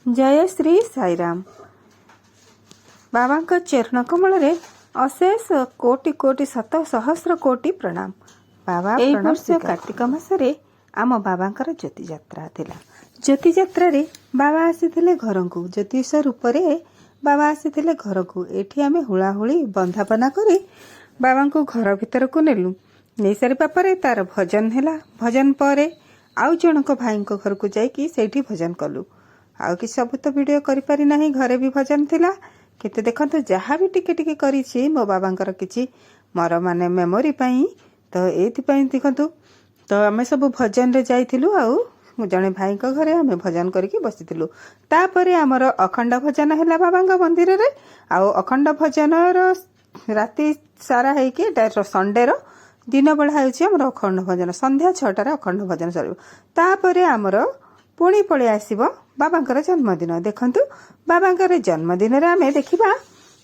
ଜୟ ଶ୍ରୀ ସାଇରାମ। ବାବାଙ୍କ ଚରଣ କମଳରେ ଅଶେଷ କୋଟି କୋଟି ଶତ ସହସ୍ର କୋଟି ପ୍ରଣାମ ବାବା। ଏଇ ପ୍ରଣାମ ବର୍ଷ ସ୍ୱୀକାର। କାର୍ତ୍ତିକ ମାସରେ ଆମ ବାବାଙ୍କର ଜ୍ୟୋତି ଯାତ୍ରା ଥିଲା। ଜ୍ୟୋତି ଯାତ୍ରାରେ ବାବା ଆସିଥିଲେ ଘରକୁ। ଜ୍ୟୋତିଷ ରୂପରେ ବାବା ଆସିଥିଲେ ଘରକୁ। ଏଠି ଆମେ ହୁଳାହୁଳି ବନ୍ଦାପନା କରି ବାବାଙ୍କୁ ଘର ଭିତରକୁ ନେଲୁ। ନେଇସାରିବା ପରେ ତାର ଭଜନ ହେଲା। ଭଜନ ପରେ ଆଉ ଜଣଙ୍କ ଭାଇଙ୍କ ଘରକୁ ଯାଇକି ସେଇଠି ଭଜନ କଲୁ। ଆଉ କିଛି ସବୁ ତ ଭିଡ଼ିଓ କରିପାରି ନାହିଁ, ଘରେ ବି ଭଜନ ଥିଲା। କିନ୍ତୁ ଦେଖନ୍ତୁ, ଯାହା ବି ଟିକେ ଟିକେ କରିଛି ମୋ ବାବାଙ୍କର କିଛି ମୋର ମାନେ ମେମୋରି ପାଇଁ, ତ ଏଇଥିପାଇଁ ଦେଖନ୍ତୁ। ତ ଆମେ ସବୁ ଭଜନରେ ଯାଇଥିଲୁ ଆଉ ଜଣେ ଭାଇଙ୍କ ଘରେ ଆମେ ଭଜନ କରିକି ବସିଥିଲୁ। ତାପରେ ଆମର ଅଖଣ୍ଡ ଭଜନ ହେଲା ବାବାଙ୍କ ମନ୍ଦିରରେ। ଆଉ ଅଖଣ୍ଡ ଭଜନର ରାତି ସାରା ହେଇକି ଏଇଟା ସଣ୍ଡେର ଦିନ ବେଳା ହେଉଛି ଆମର ଅଖଣ୍ଡ ଭଜନ। ସନ୍ଧ୍ୟା 6ଟାରେ ଅଖଣ୍ଡ ଭଜନ ସରିବ। ତାପରେ ଆମର ପୁଣି ପଳେଇ ଆସିବ ବାବାଙ୍କର ଜନ୍ମଦିନ। ଦେଖନ୍ତୁ, ବାବାଙ୍କର ଜନ୍ମଦିନରେ ଆମେ ଦେଖିବା।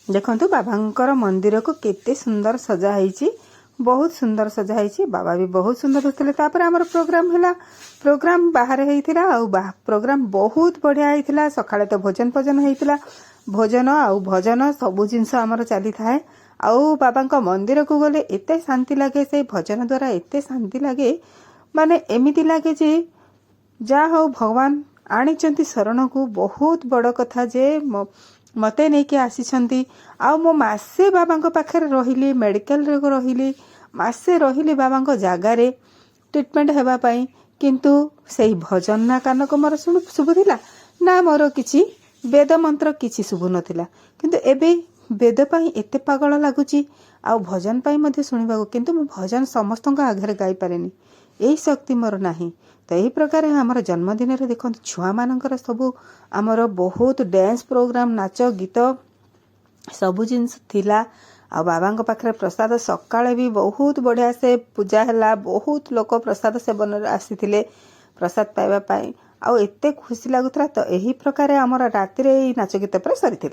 ଦେଖନ୍ତୁ, ବାବାଙ୍କର ମନ୍ଦିରକୁ କେତେ ସୁନ୍ଦର ସଜା ହେଇଛି। ବହୁତ ସୁନ୍ଦର ସଜା ହେଇଛି। ବାବା ବି ବହୁତ ସୁନ୍ଦର ଦିଶୁଥିଲେ। ତାପରେ ଆମର ପ୍ରୋଗ୍ରାମ ହେଲା। ପ୍ରୋଗ୍ରାମ ବାହାରେ ହେଇଥିଲା ଆଉ ପ୍ରୋଗ୍ରାମ ବହୁତ ବଢିଆ ହେଇଥିଲା। ସକାଳେ ତ ଭୋଜନ ଫୋଜନ ହେଇଥିଲା। ଭୋଜନ ଆଉ ଭଜନ ସବୁ ଜିନିଷ ଆମର ଚାଲିଥାଏ। ଆଉ ବାବାଙ୍କ ମନ୍ଦିରକୁ ଗଲେ ଏତେ ଶାନ୍ତି ଲାଗେ, ସେଇ ଭଜନ ଦ୍ୱାରା ଏତେ ଶାନ୍ତି ଲାଗେ, ମାନେ ଏମିତି ଲାଗେ ଯେ ଯାହା ହଉ, ଭଗବାନ ଆଣିଛନ୍ତି ଶରଣକୁ। ବହୁତ ବଡ଼ କଥା ଯେ ମତେ ନେଇକି ଆସିଛନ୍ତି। ଆଉ ମୁଁ ମାସେ ବାବାଙ୍କ ପାଖରେ ରହିଲି, ମେଡ଼ିକାଲରେ ରହିଲି, ମାସେ ରହିଲି ବାବାଙ୍କ ଜାଗାରେ ଟ୍ରିଟମେଣ୍ଟ ହେବା ପାଇଁ। କିନ୍ତୁ ସେଇ ଭଜନ ନା କାନକୁ ମୋର ଶୁଭୁଥିଲା ନା ମୋର କିଛି ବେଦ ମନ୍ତ୍ର କିଛି ଶୁଭୁନଥିଲା। କିନ୍ତୁ ଏବେ ବେଦ ପାଇଁ ଏତେ ପାଗଳ ଲାଗୁଛି ଆଉ ଭଜନ ପାଇଁ ମଧ୍ୟ ଶୁଣିବାକୁ। କିନ୍ତୁ ମୁଁ ଭଜନ ସମସ୍ତଙ୍କ ଆଗରେ ଗାଇପାରେନି, ଏଇ ଶକ୍ତି ମୋର ନାହିଁ। ତ ଏହି ପ୍ରକାର ଆମର ଜନ୍ମଦିନରେ ଦେଖନ୍ତୁ, ଛୁଆମାନଙ୍କର ସବୁ ଆମର ବହୁତ ଡ୍ୟାନ୍ସ ପ୍ରୋଗ୍ରାମ, ନାଚ ଗୀତ ସବୁ ଜିନିଷ ଥିଲା। ଆଉ ବାବାଙ୍କ ପାଖରେ ପ୍ରସାଦ ସକାଳେ ବି ବହୁତ ବଢ଼ିଆ ସେ ପୂଜା ହେଲା। ବହୁତ ଲୋକ ପ୍ରସାଦ ସେବନରେ ଆସିଥିଲେ ପ୍ରସାଦ ପାଇବା ପାଇଁ ଆଉ ଏତେ ଖୁସି ଲାଗୁଥିଲା। ତ ଏହି ପ୍ରକାର ଆମର ରାତିରେ ଏଇ ନାଚ ଗୀତ ପରେ ସରିଥିଲା।